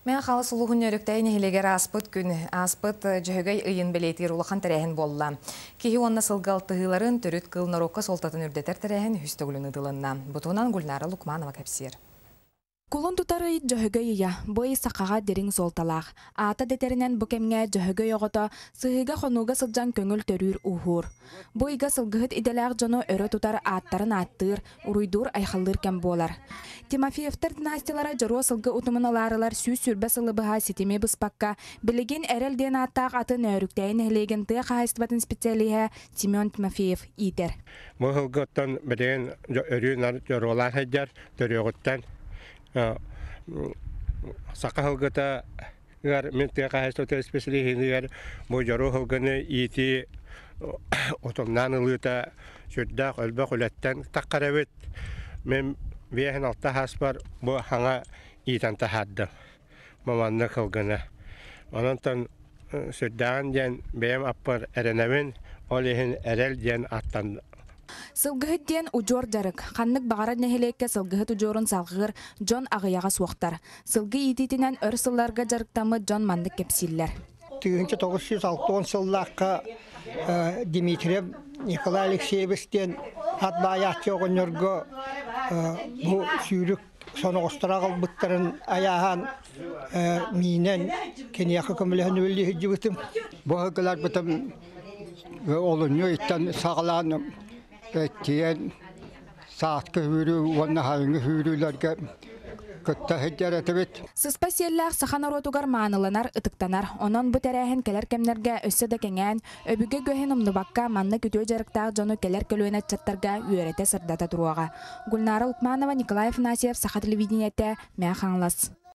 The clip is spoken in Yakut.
Мэҥэ Хаҥалас улууһун Нөөрүктээй нэһилиэгэр ааспыт күн, ааспыт Дьөһөгөй ыйын бэлиэтиир улахан тэрээһин буолла. Киһи уонна сылгы алтыһыыларын, төрүт кыыл норуокка суолтатын үрдэтэр тэрээһин үһүс төгүлүн ыытылынна. Бу туһунан Гульнара Лукманова кэпсиир. Кулун тутар ый Дьөһөгөй ыйа, бу ый сахаҕа дириҥ суолталаах. Аата дэтэринэн бу кэмҥэ Дьөһөгөй оҕото сыһыыга-хонууга сылдьан көҥүл төрүүр-ууһуур. Бу ыйга сылгыһыт идэлээх дьону өрө тутар ааттарын ааттыыр, уруйдуур-айхаллыыр кэм буолар. Тимофеевтар династиялара дьоруо сылгы утумун ылаарылар 120 сылы быһа ситими быспакка, билигин Эрэл диэн ааттаах аты Нөөрүктэйи нэһилиэгин тыа хаһаайыстыбатын специалиһа Семен Тимофеев иитэр. Бу сылгыттан билигин өрүү нар дьоруолаан сылдьар, төрүөҕүттэн саха сылгыта ыар мин тыа хаһаайыстыбатын исписэлииһинигэр бу дьоруо сылгыны иитии утумнаан ылыыта сүрдээх элбэх үлэттэн таххар эбит. Мин 56 сааспар бу хаҥа иитэн таһаардым маманнык сылгыны. Онон сүрдээҕин диэн бэйэм аппар эрэнэбин, ол иһин эрэл диэн аттан Сылгыһыт диэн удьуор дьарык. Ханнык баҕарар нэһилиэккэ сылгыһыт удьуорун салҕыыр дьон аҕыйаҕа суохтар. Сылгы иитиитинэн өр сылларга дьарыктаммыт дьон маннык кэпсииллэр. 1960 сыллаахха Дмитриев Николай Алексеевич диэн ат баайааччы оҕонньорго бу сүүрүк соноҕосторо аҕалбыттарын айааһаан миинэн киниэхэ көмөлөһөн үлэлии сылдьыбытым. Бу сылгыларбытым олунньу ыйтан саҕалаан тиийэн сааскы сүүрүү уонна сайыҥҥы сүүрүүлэргэ кытта сылдьар этибит. Сыспай сиэллээх саха норуотугар мааныланар, ытыктанар. Онон бу тэрээһин кэлэр кэмнэргэ өссө да кэҥээн, өбүгэ үгэһин умнубакка, маннык үтүө дьарыктаах дьону кэлэр көлүөнэ ыччаттарга үөрэтэ-сырдата туруоҕа. Гульнара Лукманова, Николай Афанасьев, Саха телевидениетэ, Мэҥэ Хаҥалас.